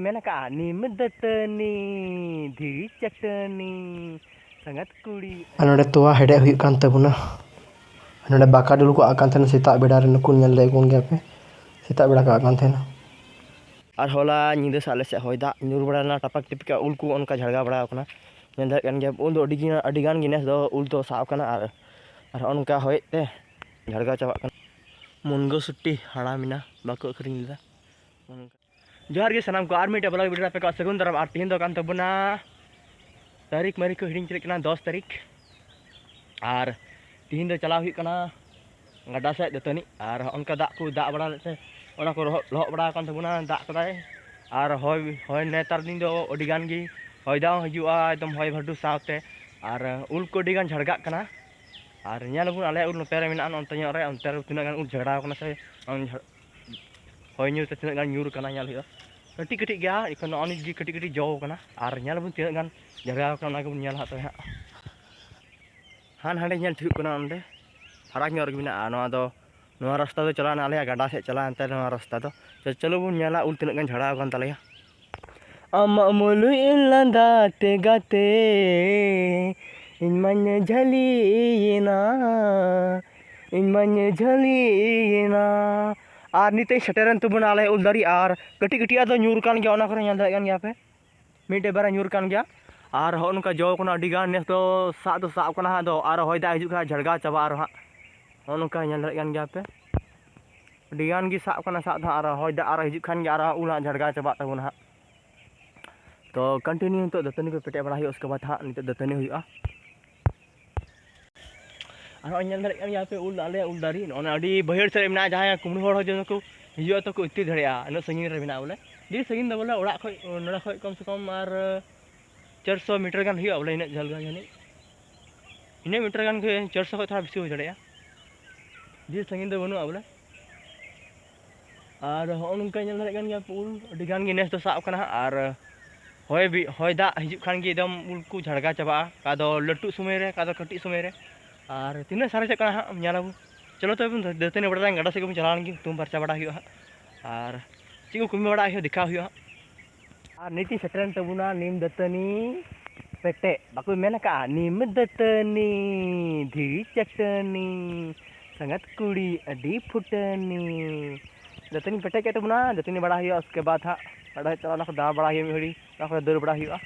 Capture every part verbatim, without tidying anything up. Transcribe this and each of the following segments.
ᱢᱮᱱ ᱟᱠᱟᱫᱼᱟ, ᱱᱤᱢ ᱫᱟᱹᱛᱟᱹᱱᱤ, ᱫᱷᱤᱨᱤ ᱪᱟᱹᱴᱟᱹᱱᱤ, ᱥᱟᱸᱜᱟᱛ ᱠᱩᱲᱤ᱾ ᱟᱨ ᱱᱚᱰᱮ ᱛᱚᱣᱟ ᱦᱮᱰᱮᱡ ᱦᱩᱭᱩᱜ ᱠᱟᱱ ᱛᱟᱵᱚᱱᱟ᱾ ᱱᱚᱰᱮ ᱵᱟᱠᱟ ᱰᱩᱞᱩ ᱠᱚ ᱟᱜ ᱠᱟᱱ ᱛᱟᱦᱮᱱᱟ ᱥᱮᱛᱟᱜ ᱵᱮᱲᱟ ᱨᱮ, ᱱᱩᱠᱩ ᱧᱮᱞ ᱫᱟᱲᱮ ᱠᱚ ᱠᱟᱱ ᱜᱮᱭᱟ ᱯᱮ, ᱥᱮᱛᱟᱜ ᱵᱮᱲᱟ ᱠᱚ ᱟᱜ ᱠᱟᱱ ᱛᱟᱦᱮᱱᱟ᱾ ᱟᱨ ᱦᱚᱞᱟ ᱧᱤᱫᱟᱹ ᱥᱮᱫ ᱟᱞᱮ ᱥᱮᱫ ᱦᱚᱭ ᱫᱟᱜ ᱧᱩᱨ ᱵᱟᱲᱟ ᱞᱮᱱᱟ, ᱴᱟᱯᱟᱠ ᱴᱤᱯᱤᱠ ᱩᱞ ᱠᱚ ᱚᱱᱠᱟ ᱡᱷᱟᱲᱜᱟ ᱵᱟᱲᱟ ᱟᱠᱟᱱᱟ, ᱧᱮᱞ ᱫᱟᱲᱮᱭᱟᱜ ᱠᱟᱱ ᱜᱮᱭᱟ᱾ ᱩᱞ ᱫᱚ ᱟᱹᱰᱤ ᱜᱮ, ᱟᱹᱰᱤ ᱜᱟᱱ ᱜᱮ ᱱᱮᱥ ᱫᱚ ᱩᱞ ᱫᱚ ᱥᱟᱵ ᱟᱠᱟᱱᱟ, ᱟᱨ, ᱟᱨ ᱦᱚᱸᱜᱼᱚ ᱱᱚᱝᱠᱟ ᱦᱚᱭᱮᱫ ᱛᱮ ᱡᱷᱟᱲᱜᱟ ᱪᱟᱵᱟᱜ ᱠᱟᱱᱟ᱾ ᱢᱩᱱᱜᱟᱹ ᱥᱩᱴᱤ ᱦᱟᱲᱟᱢ ᱮᱱᱟ, ᱵᱟᱠᱚ ᱟᱹᱠᱷᱨᱤᱧ ᱞᱮᱫᱟ᱾ ᱡᱚᱦᱟᱨ ᱜᱮ ᱥᱟᱱᱟᱢ ᱠᱚ, ᱟᱨ ᱢᱤᱫᱴᱮᱡ vlog video ᱨᱮ ᱟᱯᱮ ᱠᱚᱣᱟᱜ ᱥᱟᱹᱜᱩᱱ ᱫᱟᱨᱟᱢ᱾ ᱟᱨ ᱛᱤᱦᱤᱧ ᱫᱚ ᱠᱟᱱ ᱛᱟᱵᱚᱱᱟ, ᱛᱟᱹᱨᱤᱠᱷ ᱢᱟᱹᱨᱤᱠ ᱠᱚ ᱦᱤᱲᱤᱧ ᱪᱟᱞᱟᱜ ᱠᱟᱱᱟ, ᱫᱚᱥ ᱛᱟᱹᱨᱤᱠᱷ᱾ ᱟᱨ ᱛᱤᱦᱤᱧ ᱫᱚ ᱪᱟᱞᱟᱣ ᱦᱩᱭᱩᱜ ᱠᱟᱱᱟ ᱜᱟᱰᱟ ᱥᱮᱫ ᱫᱟᱹᱛᱟᱹᱱᱤ, ᱟᱨ ᱚᱱᱠᱟ ᱫᱟᱜ ᱠᱚ ᱫᱟᱜ ᱵᱟᱲᱟ ᱞᱮᱫ ᱛᱮ ᱚᱱᱟ ᱠᱚ ᱞᱚᱦᱚᱫ, ᱞᱚᱦᱚᱫ ᱵᱟᱲᱟ ᱟᱠᱟᱱ ᱛᱟᱵᱚᱱᱟ, ᱫᱟᱜ ᱠᱟᱫᱟᱭ᱾ ᱟᱨ ᱦᱚᱭ, ᱦᱚᱭ ᱱᱮᱛᱟᱨ ᱫᱤᱱ ᱫᱚ ᱟᱹᱰᱤ ᱜᱟᱱ ᱜᱮ ᱦᱚᱭ ᱫᱟᱜ ᱦᱚᱸ ᱦᱤᱡᱩᱜᱼᱟ, ᱮᱠᱫᱚᱢ ᱦᱚᱭ ᱵᱷᱟᱨᱰᱩ ᱥᱟᱶᱛᱮ᱾ ᱟᱨ ᱩᱞ ᱠᱚ ᱟᱹᱰᱤ ᱜᱟᱱ ᱡᱷᱟᱲᱜᱟᱜ ᱠᱟᱱᱟ᱾ ᱟᱨ ᱧᱮᱞ ᱟᱵᱚᱱ ᱟᱞᱮᱭᱟᱜ ᱩᱞ ᱱᱚᱛᱮ ᱨᱮ ᱢᱮᱱᱟᱜᱼᱟ, ᱚᱱᱛᱮ ᱧᱚᱜ ᱨᱮ, ᱚᱱᱛᱮ ᱨᱮ ᱛᱤᱱᱟᱹᱜ ᱜᱟᱱ ᱩᱞ ᱡᱷᱟᱲᱟᱣ ᱠᱟᱱᱟ ᱥᱮ ᱵᱟᱝ ᱡᱷᱟᱲ-, ᱦᱚᱭ ᱧᱩᱨ ᱛᱮ ᱛᱤᱱᱟᱹᱜ ᱜᱟᱱ ᱧᱩᱨ ᱠᱟᱱᱟ ᱧᱮᱞ ᱦᱩᱭᱩᱜᱼᱟ᱾ ᱠᱟᱹᱴᱤᱡ ᱠᱟᱹᱴᱤᱡ ᱜᱮᱭᱟ, ᱮᱠᱷᱚᱱ ᱱᱚᱜᱼᱚ ᱱᱤᱡ ᱜᱮ ᱠᱟᱹᱴᱤᱡ ᱠᱟᱹᱴᱤᱡ ᱡᱚ ᱠᱟᱱᱟ᱾ ᱟᱨ ᱧᱮᱞ ᱟᱵᱚᱱ ᱛᱤᱱᱟᱹᱜ ᱜᱟᱱ ᱡᱷᱟᱲᱜᱟᱣ ᱠᱟᱱᱟ, ᱚᱱᱟ ᱜᱮᱵᱚᱱ ᱧᱮᱞᱟ ᱦᱟᱸᱜ ᱛᱚᱵᱮ ᱦᱟᱸᱜ᱾ ᱦᱟᱱ ᱦᱟᱸᱰᱮ ᱧᱮᱞ ᱴᱷᱤᱠᱚᱜ ᱠᱟᱱᱟ, ᱚᱸᱰᱮ ᱯᱷᱟᱨᱟᱠ ᱧᱚᱜ ᱨᱮᱜᱮ ᱢᱮᱱᱟᱜᱼᱟ᱾ ᱱᱚᱣᱟ ᱫᱚ, ᱱᱚᱣᱟ ᱨᱟᱥᱛᱟ ᱫᱚ ᱪᱟᱞᱟᱣᱱᱟ ᱟᱞᱮᱭᱟᱜ ᱜᱟᱰᱟ ᱥᱮᱫ ᱪᱟᱞᱟᱣ ᱮᱱᱛᱮ ᱱᱚᱣᱟ ᱨᱟᱥᱛᱟ ᱫᱚ᱾ ᱪᱚ, ᱪᱚᱞᱚ ᱵᱚᱱ ᱧᱮᱞᱟ ᱩᱞ ᱛᱤᱱᱟᱹᱜ ᱜᱟᱱ ᱡᱷᱟᱲᱟᱣ ᱟᱠᱟᱱ ᱛᱟᱞᱮᱭᱟ᱾ ᱟᱢᱟᱜ ᱢᱩᱞᱩᱡ ᱞᱟᱸᱫᱟ ᱛᱮ ᱜᱟᱛᱮ, ᱤᱧ ᱢᱟᱧ ᱡᱷᱟᱹᱞᱤᱭᱮᱱᱟ, ᱤᱧ ᱢᱟᱧ ᱡᱷᱟᱹᱞᱤᱭᱮᱱᱟ᱾ ᱟᱨ ᱱᱤᱛᱚᱜ ᱤᱧ ᱥᱮᱴᱮᱨᱮᱱ ᱛᱟᱵᱚᱱᱟ ᱟᱞᱮ ᱩᱞ ᱫᱟᱨᱮ, ᱟᱨ ᱠᱟᱹᱴᱤᱡ ᱠᱟᱹᱴᱤᱡ ᱟᱜ ᱫᱚ ᱧᱩᱨ ᱠᱟᱱ ᱜᱮᱭᱟ, ᱚᱱᱟ ᱠᱚᱨᱮ ᱧᱮᱞ ᱫᱟᱲᱮᱭᱟᱜ ᱠᱟᱱ ᱜᱮᱭᱟ ᱯᱮ᱾ ᱢᱤᱫᱴᱮᱡ ᱵᱟᱨᱭᱟ ᱧᱩᱨ ᱠᱟᱱ ᱜᱮᱭᱟ᱾ ᱟᱨ ᱦᱚᱸᱜᱼᱚ ᱱᱚᱝᱠᱟ ᱡᱚ ᱠᱟᱱᱟ ᱟᱹᱰᱤ ᱜᱟᱱ, ᱱᱮᱥ ᱫᱚ ᱥᱟᱵ ᱫᱚ ᱥᱟᱵ ᱠᱟᱱᱟ ᱦᱟᱸᱜ, ᱟᱫᱚ ᱟᱨ ᱦᱚᱭ ᱫᱟᱜ ᱦᱤᱡᱩᱜ ᱠᱷᱟᱱ ᱡᱷᱟᱲᱜᱟᱣ ᱪᱟᱵᱟᱜᱼᱟ ᱟᱨᱚ ᱦᱟᱸᱜ᱾ ᱦᱚᱸᱜᱼᱚ ᱱᱚᱝᱠᱟ ᱧᱮᱞ ᱫᱟᱲᱮᱭᱟᱜ ᱠᱟᱱ ᱜᱮᱭᱟ ᱯᱮ, ᱟᱹᱰᱤ ᱜᱟᱱ ᱜᱮ ᱥᱟᱵ ᱠᱟᱱᱟ ᱥᱟᱵ ᱫᱚ ᱦᱟᱸᱜ, ᱟᱨ ᱦᱚᱭ ᱫᱟᱜ ᱟᱨᱚ ᱦᱤᱡᱩᱜ ᱠᱷᱟᱱ ᱜᱮ ᱟᱨᱚ ᱩᱞ ᱦᱟᱸᱜ ᱡᱷᱟᱲᱜᱟᱣ ᱪᱟᱵᱟᱜ ᱛᱟᱵᱚᱱᱟ ᱦᱟᱸᱜ᱾ ᱛᱚ continue ᱱᱤᱛᱚᱜ ᱫᱟᱹᱛᱟᱹᱱᱤ ᱠᱚ ᱯᱮᱴᱮᱡ ᱵᱟᱲᱟ ᱦᱩᱭᱩᱜᱼᱟ, ᱩᱥᱠᱮ ᱵᱟᱫᱽ ᱦᱟᱸᱜ ᱱᱤᱛᱚᱜ ᱫᱟᱹᱛᱟᱹᱱᱤ ᱦᱩᱭᱩᱜᱼᱟ᱾ ᱟᱨ ᱱᱚᱜᱼᱚᱭ ᱧᱮᱞ ᱫᱟᱲᱮᱭᱟᱜ ᱠᱟᱱ ᱜᱮᱭᱟ ᱯᱮ ᱩᱞ, ᱟᱞᱮᱭᱟᱜ ᱩᱞ ᱫᱟᱨᱮ ᱱᱚᱜᱼᱚᱭ ᱟᱹᱰᱤ ᱵᱟᱹᱭᱦᱟᱹᱲ ᱥᱮᱫ ᱨᱮ ᱢᱮᱱᱟᱜᱼᱟ, ᱡᱟᱦᱟᱸᱭ ᱠᱩᱢᱵᱽᱲᱩ ᱦᱚᱲ ᱦᱚᱸ ᱡᱮᱱᱚ ᱠᱚ ᱦᱤᱡᱩᱜᱼᱟ ᱛᱚ ᱠᱚ ᱤᱛᱤ ᱫᱟᱲᱮᱭᱟᱜᱼᱟ, ᱩᱱᱟᱹᱜ ᱥᱟᱺᱜᱤᱧ ᱨᱮ ᱢᱮᱱᱟᱜᱼᱟ ᱵᱚᱞᱮ᱾ ᱰᱷᱮᱨ ᱥᱟᱺᱜᱤᱧ ᱫᱚ ᱵᱚᱞᱮ ᱚᱲᱟᱜ ᱠᱷᱚᱡ, ᱱᱚᱰᱮ ᱠᱷᱚᱡ ᱠᱚᱢ ᱥᱮ ᱠᱚᱢ ᱟᱨ ᱪᱟᱨᱥᱚ ᱢᱤᱴᱟᱨ ᱜᱟᱱ ᱦᱩᱭᱩᱜᱼᱟ ᱵᱚᱞᱮ, ᱤᱱᱟᱹᱜ ᱡᱷᱟᱹᱞ ᱜᱟᱱ ᱡᱟᱹᱱᱤᱡ, ᱤᱱᱟᱹᱜ ᱢᱤᱴᱟᱨ ᱜᱟᱱ ᱜᱮ, ᱪᱟᱨᱥᱚ ᱠᱷᱚᱡ ᱛᱷᱚᱲᱟ ᱵᱮᱥᱤ ᱦᱩᱭ ᱫᱟᱲᱮᱭᱟᱜᱼᱟ, ᱰᱷᱮᱨ ᱥᱟᱺᱜᱤᱧ ᱫᱚ ᱵᱟᱹᱱᱩᱜᱼᱟ ᱵᱚᱞᱮ᱾ ᱟᱨ ᱦᱚᱸᱜᱼᱚ ᱱᱚᱝᱠᱟ ᱧᱮᱞ ᱫᱟᱲᱮᱭᱟᱜ ᱠᱟᱱ ᱜᱮᱭᱟ ᱯᱮ ᱩᱞ ᱟᱹᱰᱤ ᱜᱟᱱ ᱜᱮ ᱱᱮᱥ ᱫᱚ ᱥᱟᱵ ᱠᱟᱱᱟ ᱦᱟᱸᱜ, ᱟᱨ ᱦᱚᱭ ᱵᱤ-, ᱦᱚᱭ ᱫᱟᱜ ᱦᱤᱡᱩᱜ ᱠᱷᱟᱱ ᱜᱮ ᱮᱠᱫᱚᱢ ᱩᱞ ᱠᱚ ᱡᱷᱟᱲᱜᱟ ᱪᱟᱵᱟᱜᱼᱟ, ᱚᱠᱟ ᱫᱚ ᱞᱟᱹᱴᱩᱜ ᱥᱚᱢᱚᱭ ᱨᱮ, ᱚᱠᱟ ᱫᱚ ᱠᱟᱹᱴᱤᱡ ᱥᱚᱢᱚᱭ ᱨᱮ᱾ ᱟᱨ ᱛᱤᱱᱟᱹᱜ ᱥᱟᱨᱮᱡᱚᱜ ᱠᱟᱱᱟ ᱦᱟᱸᱜ ᱧᱮᱞ ᱟᱵᱚᱱ᱾ ᱪᱚᱞᱚ ᱛᱚᱵᱮ ᱵᱚᱱ ᱫᱟᱹᱛᱟᱹᱱᱤ ᱵᱟᱲᱟ ᱞᱮᱱ, ᱜᱟᱰᱟ ᱥᱮᱫ ᱜᱮᱵᱚᱱ ᱪᱟᱞᱟᱣ ᱞᱮᱱ ᱜᱮ, ᱦᱩᱛᱩᱢ ᱯᱷᱟᱨᱪᱟ ᱵᱟᱲᱟ ᱦᱩᱭᱩᱜᱼᱟ ᱦᱟᱸᱜ, ᱟᱨ ᱪᱮᱫ ᱠᱚ ᱠᱟᱹᱢᱤ ᱵᱟᱲᱟ ᱦᱩᱭᱩᱜᱼᱟ ᱫᱮᱠᱷᱟᱣ ᱦᱩᱭᱩᱜᱼᱟ ᱦᱟᱸᱜ᱾ ᱟᱨ ᱱᱤᱛᱤᱧ ᱥᱮᱴᱮᱨᱮᱱ ᱛᱟᱵᱚᱱᱟ ᱱᱤᱢ ᱫᱟᱹᱛᱟᱹᱱᱤ ᱯᱮᱴᱮᱡ᱾ ᱵᱟᱠᱚ ᱢᱮᱱ ᱟᱠᱟᱫᱼᱟ, "ᱱᱤᱢ ᱫᱟᱹᱛᱟᱹᱱᱤ, ᱫᱷᱤᱨᱤ ᱪᱟᱹᱴᱟᱹᱱᱤ, ᱥᱟᱸᱜᱟᱛ ᱠᱩᱲᱤ ᱟᱹᱰᱤ ᱯᱷᱩᱴᱟᱹᱱᱤ"᱾ ᱫᱟᱹᱛᱟᱹᱱᱤ ᱯᱮᱴᱮᱡ ᱠᱮᱫ ᱛᱟᱵᱚᱱᱟ, ᱫᱟᱹᱛᱟᱹᱱᱤ ᱵᱟᱲᱟ ᱦᱩᱭᱩᱜᱼᱟ, ᱩᱥᱠᱮ ᱵᱟᱫᱽ ᱦᱟᱸᱜ ᱚᱲᱟᱜ ᱦᱮᱡ ᱛᱚᱨᱟ ᱚᱱᱟ ᱠᱚ ᱫᱟᱬᱟ ᱵᱟᱲᱟ ᱦᱩᱭᱩᱜᱼᱟ, ᱢᱤᱫ ᱜᱷᱟᱹᱲᱤ ᱚᱱᱟ ᱠᱚᱨᱮ ᱫᱟᱹᱲ ᱵᱟᱲᱟ ᱦᱩᱭᱩᱜᱼᱟ᱾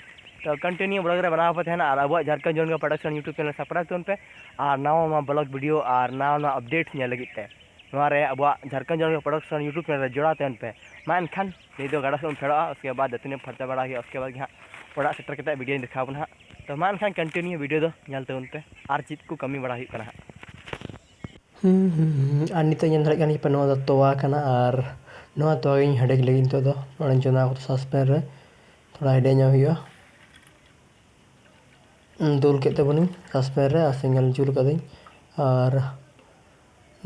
ᱛᱚ continue vlog ᱨᱮ ᱵᱮᱱᱟᱣ ᱯᱮ ᱛᱟᱦᱮᱱᱟ ᱟᱨ ᱟᱵᱚᱣᱟᱜ Jharkhand ᱡᱚᱱᱜᱟ production YouTube channel subscribe ᱛᱟᱵᱚᱱ ᱯᱮ ᱟᱨ ᱱᱟᱣᱟ ᱱᱟᱣᱟ vlog video ᱟᱨ ᱱᱟᱣᱟ ᱱᱟᱣᱟ update ᱧᱮᱞ ᱞᱟᱹᱜᱤᱫ ᱛᱮ ᱱᱚᱣᱟ ᱨᱮ ᱟᱵᱚᱣᱟᱜ ᱡᱷᱟᱲᱠᱷᱚᱸᱰ ᱡᱚᱱᱜᱟ production YouTube channel ᱨᱮ ᱡᱚᱲᱟᱣ ᱛᱟᱦᱮᱱ ᱯᱮ᱾ ᱢᱟ ᱮᱱᱠᱷᱟᱱ ᱱᱤᱛ ᱫᱚ ᱜᱟᱰᱟ ᱥᱮᱫ ᱵᱚᱱ ᱯᱷᱮᱰᱚᱜᱼᱟ, ᱩᱥᱠᱮ ᱵᱟᱫᱽ ᱫᱟᱹᱛᱟᱹᱱᱤ ᱯᱷᱟᱨᱪᱟ ᱵᱟᱲᱟ ᱦᱩᱭᱩᱜᱼᱟ, ᱩᱥᱠᱮ ᱵᱟᱫᱽ ᱜᱮ ᱦᱟᱸᱜ ᱚᱲᱟᱜ ᱥᱮᱴᱮᱨ ᱠᱟᱛᱮ video ᱧ ᱫᱮᱠᱷᱟᱣ ᱟᱵᱚᱱᱟ ᱦᱟᱸᱜ᱾ ᱛᱚ ᱢᱟ ᱮᱱᱠᱷᱟᱱ continue video ᱫᱚ ᱧᱮᱞ ᱛᱟᱵᱚᱱ ᱯᱮ ᱟᱨ ᱪᱮᱫ ᱠᱚ ᱠᱟᱹᱢᱤ ᱵᱟᱲᱟ ᱦᱩᱭᱩᱜ ᱠᱟᱱᱟ ᱦᱟᱸᱜ᱾ ᱦᱩᱸ, ᱦᱩᱸ, ᱦᱩᱸ᱾ ᱟᱨ ᱱᱤᱛᱚᱜ ᱧᱮᱞ ᱫᱟᱲᱮᱭᱟᱜ ᱠᱟᱱ ᱜᱮᱭᱟ ᱯᱮ, ᱱᱚᱣᱟ ᱫᱚ ᱛᱚᱣᱟ ᱠᱟᱱᱟ ᱟᱨ ᱱᱚᱣᱟ ᱛᱚᱣᱟ ᱜᱤᱧ ᱦᱮᱰᱮᱡ ᱞᱟᱹᱜᱤᱫ ᱱᱤᱛᱚᱜ ᱫᱚ᱾ ᱱᱚᱰᱮᱧ ᱪᱚᱸᱫᱟ ᱟᱠᱟᱫᱟ saucepan ᱨᱮ, ᱛᱷᱚᱲᱟ ᱦᱮᱰᱮᱡ ᱧᱚᱜ ᱦᱩᱭᱩᱜᱼᱟ᱾ ᱫᱩᱞ ᱠᱮᱫ ᱛᱟᱵᱚᱱᱟᱹᱧ saucepan ᱨᱮ ᱟᱨ ᱥᱮᱸᱜᱮᱞ ᱡᱩᱞ ᱠᱟᱹᱫᱟᱹᱧ ᱟᱨ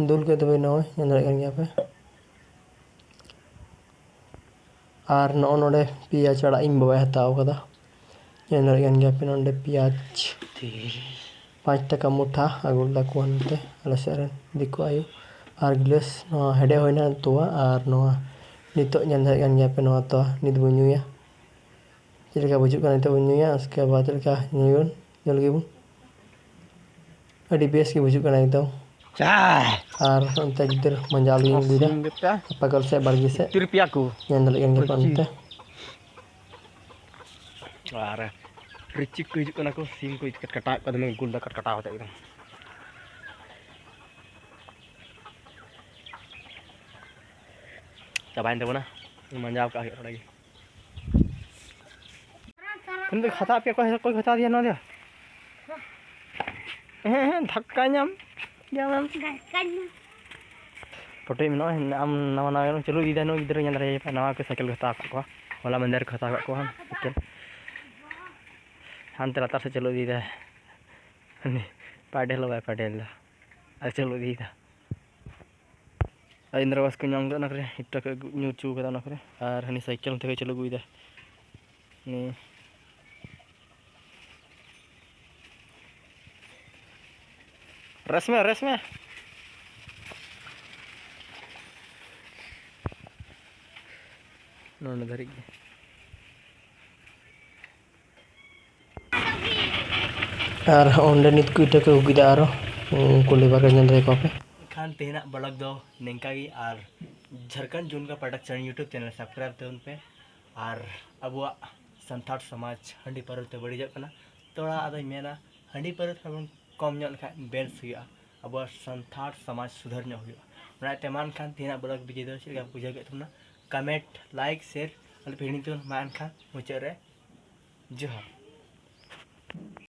ᱫᱩᱞ ᱠᱮᱫ ᱛᱟᱵᱚᱱᱟᱹᱧ, ᱱᱚᱜᱼᱚᱭ ᱧᱮᱞ ᱫᱟᱲᱮᱭᱟᱜ ᱠᱟᱱ ᱜᱮᱭᱟ ᱯᱮ᱾ ᱟᱨ ᱱᱚᱜᱼᱚ ᱱᱚᱰᱮ ᱯᱮᱸᱭᱟᱡᱽ ᱟᱲᱟᱜ ᱤᱧ ᱵᱟᱵᱟᱭ ᱦᱟᱛᱟᱣ ᱠᱟᱫᱟ, ᱧᱮᱞ ᱫᱟᱲᱮᱭᱟᱜ ᱠᱟᱱ ᱜᱮᱭᱟ ᱯᱮ ᱱᱚᱰᱮ ᱯᱮᱸᱭᱟᱡᱽ ᱯᱟᱸᱪ ᱴᱟᱠᱟ ᱢᱩᱴᱷᱟ ᱟᱹᱜᱩ ᱞᱮᱫᱟ ᱠᱚ ᱦᱟᱱᱛᱮ ᱟᱞᱮ ᱥᱮᱫ ᱨᱮᱱ ᱫᱤᱠᱩ ᱟᱭᱳ᱾ ᱟᱨ ᱜᱤᱞᱟᱹᱥ ᱱᱚᱣᱟ ᱦᱮᱰᱮᱡ ᱦᱩᱭᱱᱟ ᱛᱚᱣᱟ, ᱟᱨ ᱱᱚᱣᱟ ᱱᱤᱛᱚᱜ ᱧᱮᱞ ᱫᱟᱲᱮᱭᱟᱜ ᱠᱟᱱ ᱜᱮᱭᱟ ᱯᱮ ᱱᱚᱣᱟ ᱛᱚᱣᱟ ᱱᱤᱛ ᱵᱚᱱ ᱧᱩᱭᱟ᱾ ᱪᱮᱫ ᱞᱮᱠᱟ ᱵᱩᱡᱩᱜ ᱠᱟᱱᱟ ᱱᱤᱛᱚᱜ ᱵᱚᱱ ᱧᱩᱭᱟ, ᱩᱥᱠᱮ ᱵᱟᱫᱽ ᱪᱮᱫ ᱞᱮᱠᱟ ᱧᱩᱭᱟᱵᱚᱱ, ᱧᱩ ᱞᱮᱜᱮ ᱵᱚᱱ᱾ ᱟᱹᱰᱤ ᱵᱮᱥ ᱜᱮ ᱵᱩᱡᱩᱜ ᱠᱟᱱᱟ ᱮᱠᱫᱚᱢ᱾ ᱪᱟ᱾ ᱟᱨ ᱚᱱᱛᱮ ᱜᱤᱫᱟᱹᱨ ᱢᱟᱸᱡᱟᱣ ᱞᱟᱹᱜᱤᱫ ᱤᱧ ᱟᱹᱜᱩᱭᱮᱫᱟ᱾ ᱥᱤᱢ ᱜᱮᱛᱟ᱾ ᱯᱟᱠᱚᱞ ᱥᱮᱫ ᱵᱟᱲᱜᱮ ᱥᱮᱫ᱾ ᱛᱤᱨᱯᱤᱭᱟ ᱠᱚ᱾ ᱧᱮᱞ ᱫᱟᱲᱮᱭᱟᱜ ᱠᱟᱱ ᱜᱮᱭᱟ ᱯᱮ ᱯᱚᱪᱤᱥ᱾ ᱚᱱᱛᱮ᱾ ᱟᱨ ᱨᱤᱪᱤᱠ ᱠᱚ ᱦᱤᱡᱩᱜ ᱠᱟᱱᱟ ᱠᱚ, ᱥᱤᱢ ᱠᱚ ᱠᱟᱴᱠᱟᱴᱟᱣᱮᱫ ᱠᱚᱣᱟ, ᱫᱚᱢᱮ ᱜᱩᱞ ᱫᱟ ᱠᱟᱴᱠᱟᱴᱟᱣ ᱠᱟᱛᱮ ᱮᱠᱫᱚᱢ᱾ ᱪᱟᱵᱟᱭᱮᱱ ᱛᱟᱵᱚᱱᱟ, ᱢᱟᱸᱡᱟᱣ ᱠᱟᱜ ᱦᱩᱭᱩᱜᱼᱟ ᱛᱷᱚᱲᱟ ᱜᱮ᱾ ᱩᱱᱤ ᱫᱚ ᱠᱷᱟᱛᱟ ᱯᱮ, ᱚᱠᱚᱭ, ᱚᱠᱚᱭ ᱠᱷᱟᱛᱟ ᱫᱮᱭᱟ ᱱᱚᱣᱟ ᱫᱚ? ᱦᱮᱸ, ᱦᱮᱸ, ᱫᱷᱟᱠᱠᱟ ᱧᱟᱢ᱾ ᱧᱟᱢᱟᱢ᱾ ᱫᱷᱟᱠᱠᱟ ᱧᱟᱢ᱾ ᱯᱚᱴᱮᱡ ᱢᱮ, ᱱᱚᱜᱼᱚᱭ ᱟᱢ ᱱᱟᱣᱟ ᱱᱟᱣᱟ ᱜᱮᱢ ᱪᱟᱹᱞᱩ ᱤᱫᱤᱭᱮᱫᱟ, ᱱᱩᱭ ᱜᱤᱫᱽᱨᱟᱹ ᱧᱮᱞ ᱫᱟᱲᱮᱭᱟᱭ ᱯᱮ, ᱱᱟᱣᱟ ᱠᱚ ᱥᱟᱭᱠᱮᱞ ᱠᱚ ᱦᱟᱛᱟᱣ ᱟᱠᱟᱫ ᱠᱚᱣᱟ, ᱦᱚᱞᱟ ᱢᱟᱦᱫᱮᱨ ᱠᱚ ᱦᱟᱛᱟᱣ ᱟᱠᱟᱫ ᱠᱚᱣᱟ ᱥᱟᱭᱠᱮᱞ᱾ ᱦᱟᱱᱛᱮ ᱞᱟᱛᱟᱨ ᱥᱮᱫ ᱪᱟᱹᱞᱩ ᱤᱫᱤᱭᱮᱫᱟᱭ᱾ ᱩᱱᱤ ᱯᱟᱰᱮᱞ ᱦᱚᱸ ᱵᱟᱭ ᱯᱟᱰᱮᱞ ᱮᱫᱟ, ᱟᱨ ᱪᱟᱹᱞᱩ ᱤᱫᱤᱭᱮᱫᱟ᱾ ᱟᱨ ᱤᱱᱫᱨᱟ ᱟᱵᱟᱥ ᱠᱚ ᱧᱟᱢ ᱠᱮᱫᱟ ᱚᱱᱟ ᱠᱚᱨᱮ, ᱤᱴᱟ ᱠᱚ ᱧᱩᱨ ᱦᱚᱪᱚ ᱠᱟᱫᱟ ᱚᱱᱟ ᱠᱚᱨᱮ, ᱟᱨ ᱦᱟᱹᱱᱤ ᱥᱟᱭᱠᱮᱞ ᱛᱮ ᱪᱟᱹᱞᱩ ᱟᱹᱜᱩᱭᱮᱫᱟ᱾ ᱱᱤᱭᱟᱹ ᱨᱮᱥ ᱢᱮ, ᱨᱮᱥ ᱢᱮ᱾ ᱱᱚᱰᱮ ᱫᱷᱟᱹᱨᱤᱡ ᱜᱮ᱾ ᱟᱨ ᱚᱸᱰᱮ ᱱᱤᱛ ᱠᱚ ᱤᱴᱟᱹ ᱠᱚ ᱟᱹᱜᱩ ᱠᱮᱫᱟ ᱟᱨᱚ, ᱩᱱᱠᱩ ᱞᱮᱵᱟᱨ ᱠᱚ ᱧᱮᱞ ᱫᱟᱲᱮ ᱠᱚᱣᱟ ᱯᱮ᱾ ᱠᱷᱟᱱ ᱛᱮᱦᱮᱧᱟᱜ ᱵᱞᱚᱜ ᱫᱚ ᱱᱤᱝᱠᱟ ᱜᱮ, ᱟᱨ ᱡᱷᱟᱲᱠᱷᱚᱸᱰ ᱡᱩᱱᱠᱟ ᱯᱨᱚᱰᱟᱠᱥᱚᱱ YouTube ᱪᱮᱱᱮᱞ ᱥᱟᱵᱥᱠᱨᱟᱭᱤᱵ ᱛᱟᱵᱚᱱ ᱯᱮ᱾ ᱟᱨ ᱟᱵᱚᱣᱟᱜ ᱥᱟᱱᱛᱟᱲ ᱥᱚᱢᱟᱡᱽ ᱦᱟᱺᱰᱤ ᱯᱟᱹᱣᱨᱟᱹ ᱛᱮ ᱵᱟᱹᱲᱤᱡᱚᱜ ᱠᱟᱱᱟ᱾ ᱛᱷᱚᱲᱟ ᱟᱫᱚᱧ ᱢᱮᱱᱟ, ᱦᱟᱺᱰᱤ ᱯᱟᱹᱣᱨᱟᱹ ᱛᱷᱚᱲᱟ ᱵᱚᱱ ᱠᱚᱢ ᱧᱚᱜ ᱞᱮᱠᱷᱟᱱ ᱵᱮᱥ ᱦᱩᱭᱩᱜᱼᱟ, ᱟᱵᱚᱣᱟᱜ ᱥᱟᱱᱛᱟᱲ ᱥᱚᱢᱟᱡᱽ ᱥᱩᱫᱷᱟᱹᱨ ᱧᱚᱜ ᱦᱩᱭᱩᱜᱼᱟ᱾ ᱚᱱᱟᱛᱮ ᱢᱟ ᱮᱱᱠᱷᱟᱱ ᱛᱮᱦᱮᱧᱟᱜ ᱵᱞᱚᱜ ᱵᱷᱤᱰᱤᱭᱳ ᱫᱚ ᱪᱮᱫ ᱞᱮᱠᱟ ᱵᱩᱡᱷᱟᱹᱣ ᱠᱮᱫ ᱛᱟᱵᱚᱱᱟ, ᱠᱚᱢᱮᱱᱴ, ᱞᱟᱭᱤᱠ, ᱥᱮᱭᱟᱨ ᱟᱞᱚ ᱯᱮ ᱦᱤᱲᱤᱧ ᱛᱟᱵᱚᱱ᱾ ᱢᱟ ᱮᱱᱠᱷᱟᱱ ᱢᱩᱪᱟᱹᱫ ᱨᱮ ᱡᱚᱦᱟᱨ᱾